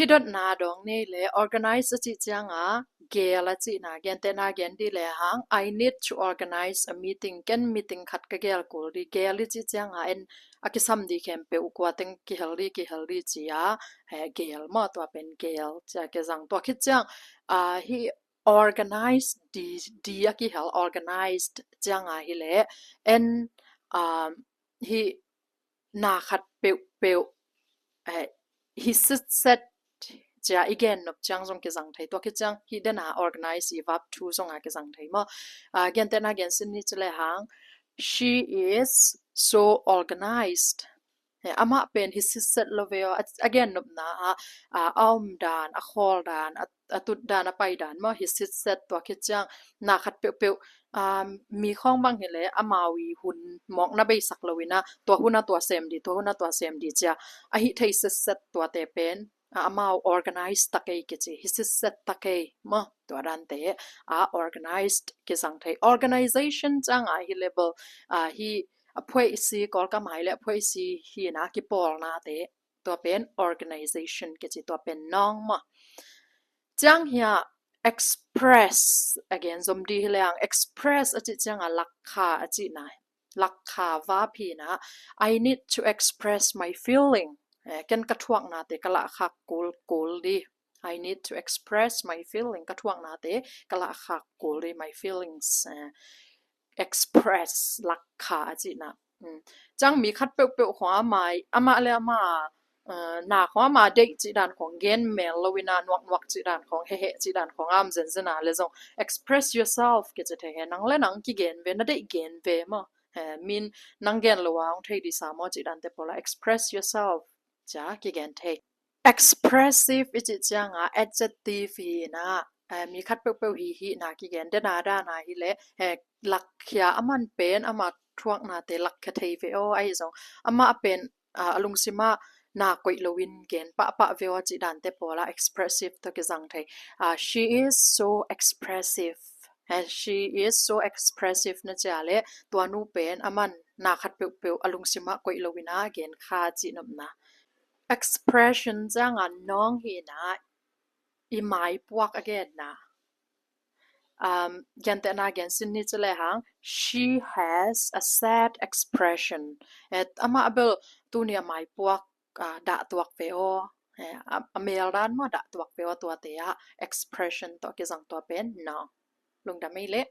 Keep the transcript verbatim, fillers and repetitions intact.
Hi dotna dong nei le organize a chi chiang a gel a chi na, gentehna gen di le hang, I need to organize a meeting, ken meeting khat ka gel kul di, gel i chi chiang a en a kisam di khempeuh kua teng kihel di, kihel di chi a, he, gel mo, tua pen gel chi a kizang. Tua khit chiang a hi organize di, di a kihel, organized chiang a hi le en, um, hi na khat peuhpeuh, eh, hi sitset chia i gen nop chiang zong kizang thei. Tua khit chiang hi dena organize i verb to zong a kizang thei mo. Ah, gentehna gen sin ni chi le hang, she is so organized. Eh, amah pen hi sitset lo ve o, a, a gen nopna a, a, a um dan, a khol dan, a, a tut dan, a pai dan mo, hi sitset. Tua khit chiang na khat peuhpeuh, um, mi khong bang hi le amau i hun mawk na beisak lo ina, tua hun a tua sem di, tua hun a tua sem di chia a hi thei sitset, tua te pen a, amau organize ta kei kichi, hi sitset ta kei mo, tua dan te a organized kizang thei. Organization chiang a hi le bel, a, hi a phuai si, Kawlkam a hi le a phuai si hi na kipawlna te, tua pen organization kichi, tua pen nong mo. Chiang hi a express, again, zom di hi le ang, express a chi chiang a lakha a chi na, lakha verb hi na, I need to express my feeling. Eh, ken ka thuakna te ka lah khak kul, kul di. I need to express my feeling. Ka thuakna te ka lah khak kul di, my feelings. Eh, express, lakha a chi na. Hmm. Chiang mi khat peuhpeuh khong amai, amah le amah, eh, na khong amah deih chi dan khong, gen mel lo ina, nuak nuak chi dan khong, he he chi dan khong, am zen zen a le zong, express yourself kichi thei he, nang le nang kigen ve, na deih gen ve mo. Eh, min nang gen lo a hong thei di sa mo chi dan te pawl a, express yourself chia kigen thei. Expressive i chi chiang a adjective hi na, eh, mi khat peuhpeuh hi, hi na kigen, dena dan a hi le, eh, lakkhia, aman pen, ama thuakna te lakkhia thei ve o, ahi zong, amah pen, ah, a lungsim a na koih lo in gen pahpah ve o chi dan te pawl a expressive to kizang thei. Ah, she is so expressive. Eh, she is so expressive na chia le, tua nu pen, aman na khat peuhpeuh a lungsim a koih lo ina gen kha chi nopna. Expression chiang a nong hi na, i mai puak a gen na. Um, gentehna gen sin ni chi le hang, she has a sad expression. Eh, amah bel tuni a mai puak, ah, dah tuak ve o. Eh, a, a mel dan mo dah tuak ve o, tua te a expression to kizang, tua pen nong. Lungdam ei le.